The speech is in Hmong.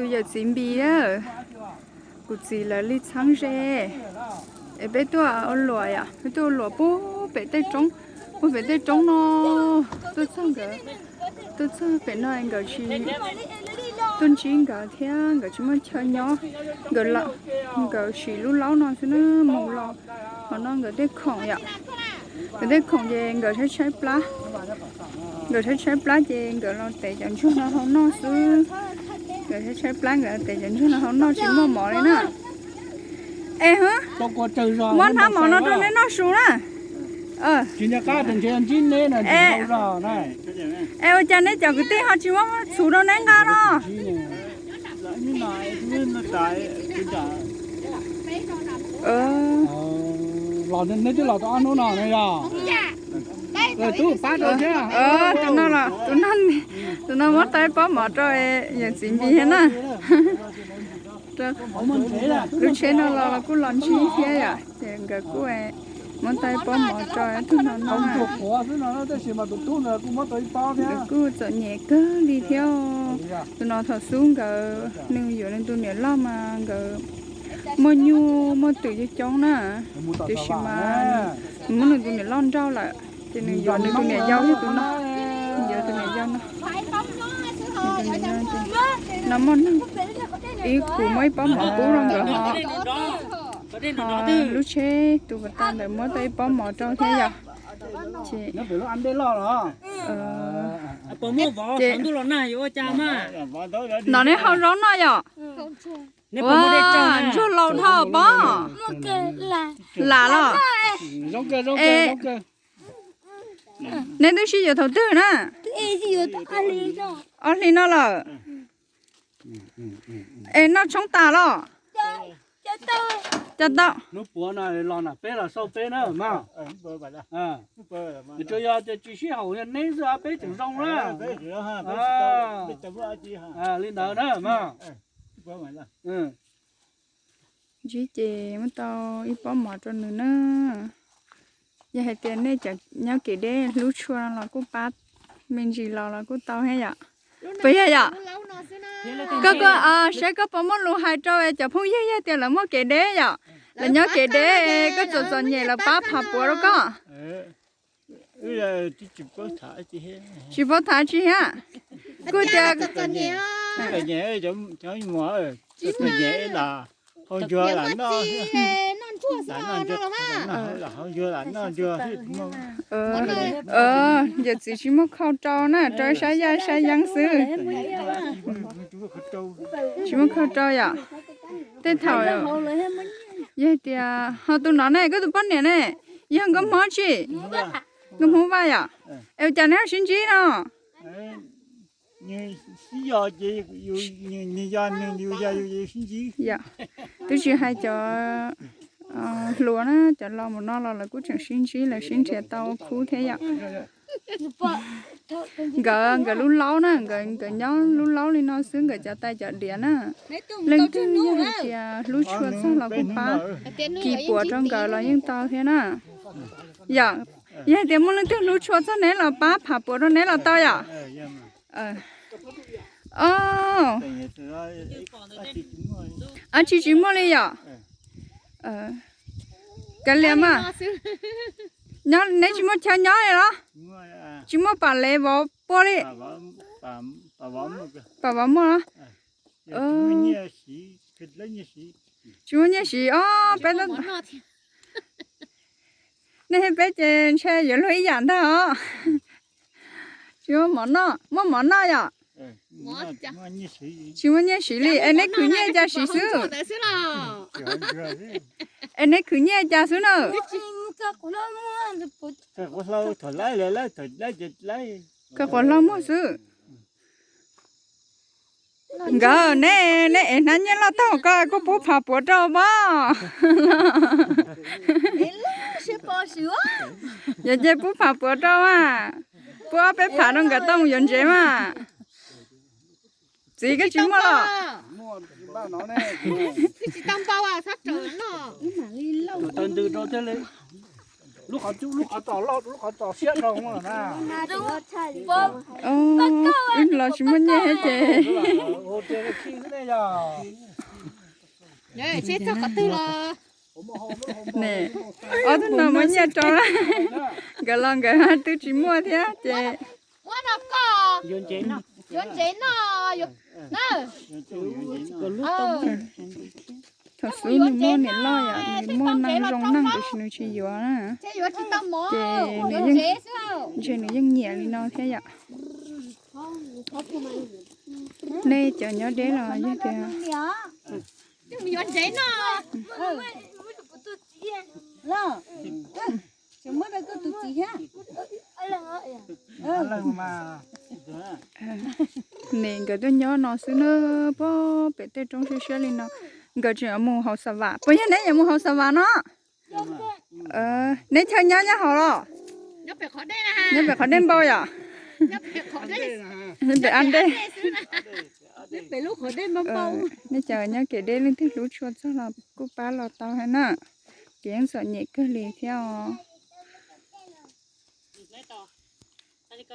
Tus yawm txiv Npis, kuv txiv lawv li txheeb ze, es peb tuaj ua luam yom, peb tuaj ua luam puag pem tej roob, puag pem tej roob no, tuaj txog nkawd, tuaj txog pem no nkawd tsis tuaj ntsib nkawd thiab, nkawd tsis muaj chaw nyob, nkawd los, nkawd sim lub laub no xwb na, mus los hauv no nkawd tej khoom yom, nkawd tej khoom ces nkawd tshaib tshaib plab, nkawd tshaib tshaib plab ces nkawd los tev cov ntsuag no hau noj xwb. Nkawd tshaib tshaib plab nkawd los tev cov ntsuag no hau noj tsis muaj mov li na. Es, muab hnab mov no rau neb noj su na. Es ua cas neb cov kwv tij ho tsis muab txhuv rau neb nqa no? Neb twb los tau ob hnub no na yog? Tus no, tus no muab tau ib pob mov rau yawm txiv Npis na. Lub tsheb no los los kuj los ntsib thiab yom, ces nkawd kuj muab tau ib pob mov rau tus no no. Nkawd kuj txom nyem kawg li thiab. Tus no thaum xub nkawd, nws yuav nws tus niam loj mas nkawd muaj nyuj muaj twm coob coob na, tiam sis mas nws muab nws tus niam loj nrauj lawm, ces nws yuav nws tus niam yau thiab tus no, yuav tus niam yau no. No muaj neeg, ib kuv muab ib pob mov pub rau nkawd ho, ho lub tsheb tus pas tas ntawd muab tau ib pob mov rau thiab yom. Ces ces ntawm nej hau zaub noj yom? Ua, ntsuag laus dhau pob. Lam los. Neb twb sib yuav thaum twg na? Ob hlis no lawm. Es noj tshoob tas los? Cov tau. Hnub puav no los na peb los xauj peb na mas. Tsuas yog tias tsis sib haum neb xwb peb tseem zoo na. Li ntawd na mas. Ntsib ces muab tau ib pob mov rau nws na. Yog hais tias nej cov nyob kev deb hlub tshua no los kuj pab me ntsis los los kuj tau thiab yom. Puas yog yom? Koj, koj saib koj puas muaj lus hais rau cov phooj ywg, yog tias lawv muaj kev deb yom, lawv nyob kev deb, koj txom txom nyem lawv pab phav puav rau koj. Tsis paub tham tsi thiab. Kuj tias yawm txiv tsis muaj khau rau na, rau sab yaj sab yeeb xwb. Tsis muaj khau rau yom. Tej thaum yog tias ho tus no ne, koj tus poj niam ne, yog nkauj Hmoob tsi? Nkauj Hmoob Vaj yom. Es ua cas neb ho sib ntsib no? Twb tsis hais cov hluas na, cov laus mus no los lawv kuj tseem sib ntsib, lawv sib nrhiav tau ua khub thiab yom. Nkawd, nkawd lub laub na, nkawd, nkawd nyob lub laub li no xwb, nkawd cov tais cov diav na. Leej twg yog hais tias hlub tshua txog los kuj pab kis puav rau nkawd los yeej tau thiab na. Yog, yog hais tias muaj leej twg hlub tshua txog neb los pab phav puav rau neb los tau yom. Ab tsi tsis muaj li yom. Kav liam mas. Nyob neb tsis muaj chaw nyob li los? Tsis muaj pam lev vauv puag li? Pam vauv muaj los? Tsis muaj nyiaj siv os peb. Nej thiab peb ces ntshe yuav luag ib yam ntag os. Tsis muaj mov noj, muaj mov noj yom? Tsis muaj nyiaj siv li es neb khwv nyiaj cas siv xwb? Es neb khwv nyiaj cas xwb na? Kawg quav hlau muag xwb. Nkawd, neb, neb ev hnab nyiaj loj tag koj kuj pub phav puav rau pob. Yog ces pub phav puav rau mas, pub ob peb phav rau nkawd tau mus yuav ntsev mas. Txiv koj tsis muaj los? Taws ntws rau thiaj li. Lub qhov, lub qhov txos loj, lub qhov txos siab dhau na. Wb los tsis muaj nyiaj thiab ces. Ne, ob tug no muaj nyiaj rau na. Nkawd los nkawd twb tsis muaj thiab ces. Thaum xub nws muaj niam loj yom, nws muaj neej zoo neej tiam sis nws tsis yuav na. Ces nws yeej, ntshe nws yeej nyiam li no thiab yom. Nej cov nyob deb los yog tias ne, nkawd tuaj nyob no xwb na, pem tej roob siab siab li no. Nkawd tseem yuav mus haus xa vam, puas yog neb yuav mus haus xa vam no? Neb chaw nyob nyob hauv los? Nyob pem qhov dej npau yom? Pem av dej. Nej cov nyob kev deb leej twg hlub tshua txog los kuj pab los tau thiab na. Kev yeej txom nyem kawg li thiab os.